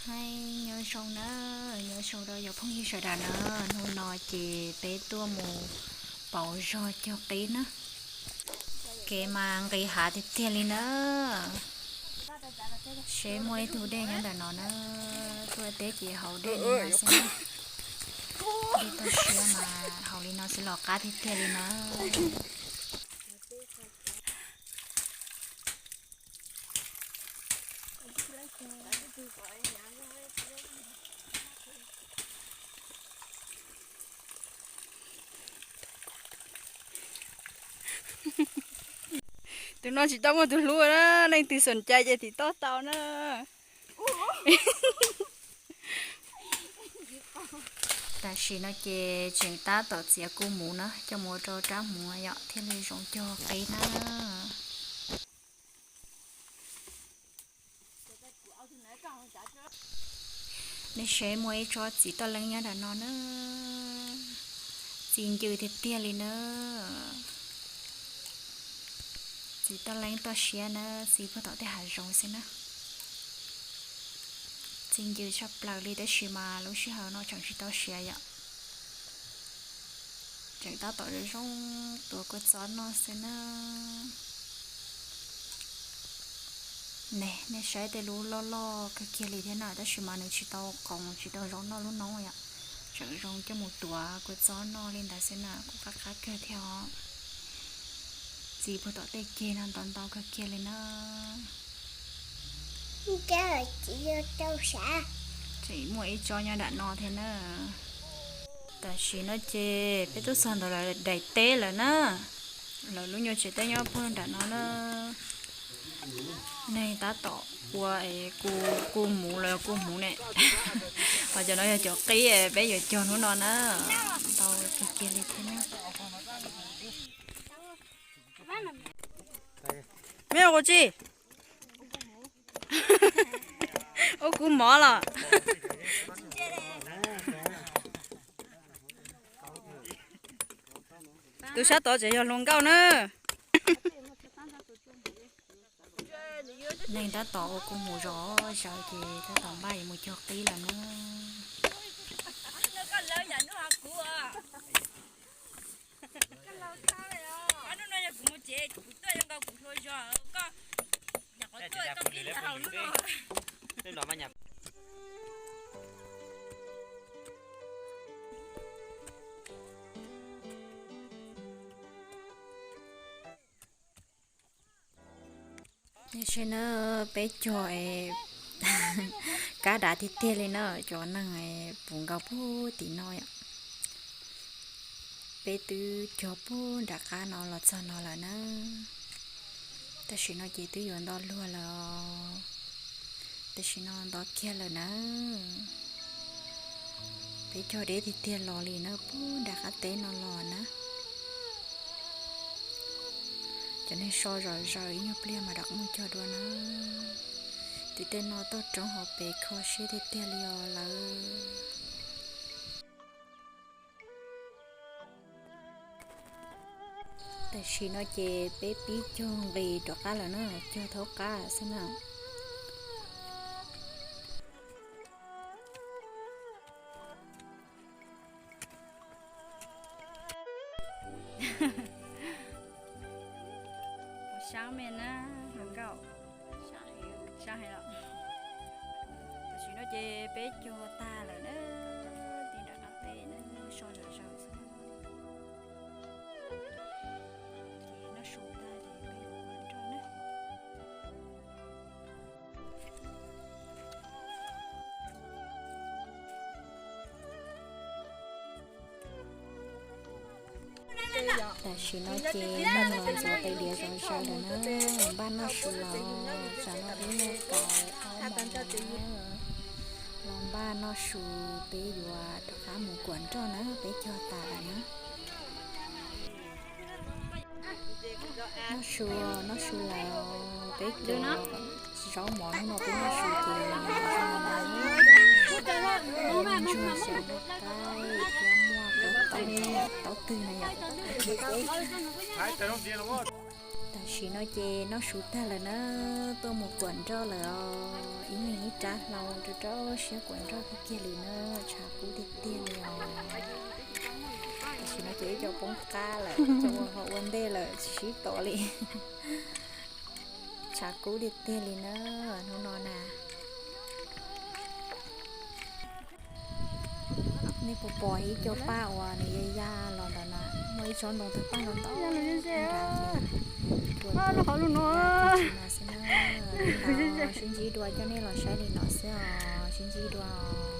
Hais nyob zoo na, nyob zoo rau cov phooj ywg sawv daws na. Hnub no ces peb tuaj mus pauv zog cog qib na. Kev mas nqis hav tiag tiag li na. Seb muaj ib tug dej nyob ntawm no na. Tuaj teb ces haus dej li no xwb na. Dej toj siab mas haus li no xwb los qab tiag tiag li na. Tus no tsis tau muaj tus hlub na, leej twg xom cai ces tim toj tau na. Tam sim no ces tseem tab tom txiav kuj muv na, coj mus ua rau rab muv yom thiaj li zoo cog qib na. Nej saib muaj ib tsob txiv toj leeb nyob nram no na, txi ncw tiag tiag li na. Txiv toj leeb toj siab na, txi puag tom tej hav zoov xwb na. Txi ncw tshaj plaws li tab sis mas lub sij hawm no tseem tsis tau siav yom. Tseem tab tom zoo zoo tuav kua txob noj xwb na. Ne, nej saib tej lub loj loj kawg kiag li thiab na, tab sis mas nws tsis tau qoov tsis tau zoo noj lub noob yom. Tseem zoo coj mus tuav kua txob noj li ntawd xwb na, kuj qab qab kawg thiab os. Txi puag tom tej ceg no ntau ntau kawg kiag li na. Tseem muaj ib tsob nyob nram no thiab na. Tam sim no ces peb twb txog ntawm lawv daim teb lawm na. Lawv lub nyuag tsev teb nyob puag nram no na. Neeg tab tom ua es kuj muv los kuj muv ne. Ho cov no yog cov qib peb yuav cog hnub no na. Ntau kawg kiag li thiab na. Me ua tsi? Ua kuv mov los? Tus sab tod tseem yog hluas nkauj na. Neeg tab tom ua kuv mus zov zaws ces tab tom npaj yuav mus cog qib lawm na. Saib na, peb cog kab dav tiag tiag li na, cov neeg puv nkaus puag tim no yom. Peb twb cog puag nram qab no los txog no lawm na. Tam sim no ces twb yuav nto luag lawm. Tam sim no nto kiag lawm na. Peb cog deb tiag tiag los li na, puag nram qab teb no los na. Cov neeg so zom zaws ib nyuag pliag mas rov qab mus cog dua na. Tim tej no toj roob hauv pes kho siab tiag tiag li os lawm. Tam sim no ces peb pib cog nqis rov qab lawm na, cog thaub qab xwb na. Sab me na, hluas nkauj. Sab heev los. Tam sim no ces peb cog tag lawm na, ti nram qab teb na, so zom zaws xwb. Ces noj su tag ces peb yuav mus nrog na. Tam sim no ces neeg los ntxuav tais diav zom zaws lawm na, npaj noj su los, tsam no peb noj kaus ob moos na. Los npaj noj su, peb yuav rov qab mus kuam nroj na, peb cog tas lawm na. Noj su, noj su lawm, peb cog zaub mov hnub no peb noj su ces zoo li no, ntsuag xyaw nqaij thiab muaj kua txob, taub twg na yom. Tam sim no ces noj su tag lawm na, tuaj mus kuam nroj lawm os, ib leeg ib Dab hlau rau rau siab kuas nroj kiag kiag li na, tshav kub tiag tiag li os. Tam sim no ces ib co poob qab lawm, ib co ua hauv ua ntej lawm tsis sib tom li. Tshav kub tiag tiag li na, hnub no na. Nej puas pom ib co paj uas nws ya ya los ntawd na, muaj ib tsob ntoo tawg paj los ntau nrad li. Tuaj tuaj no xwb na. Sib ntsib dua, coj nej los saib li no xwb os, sib ntsib dua os.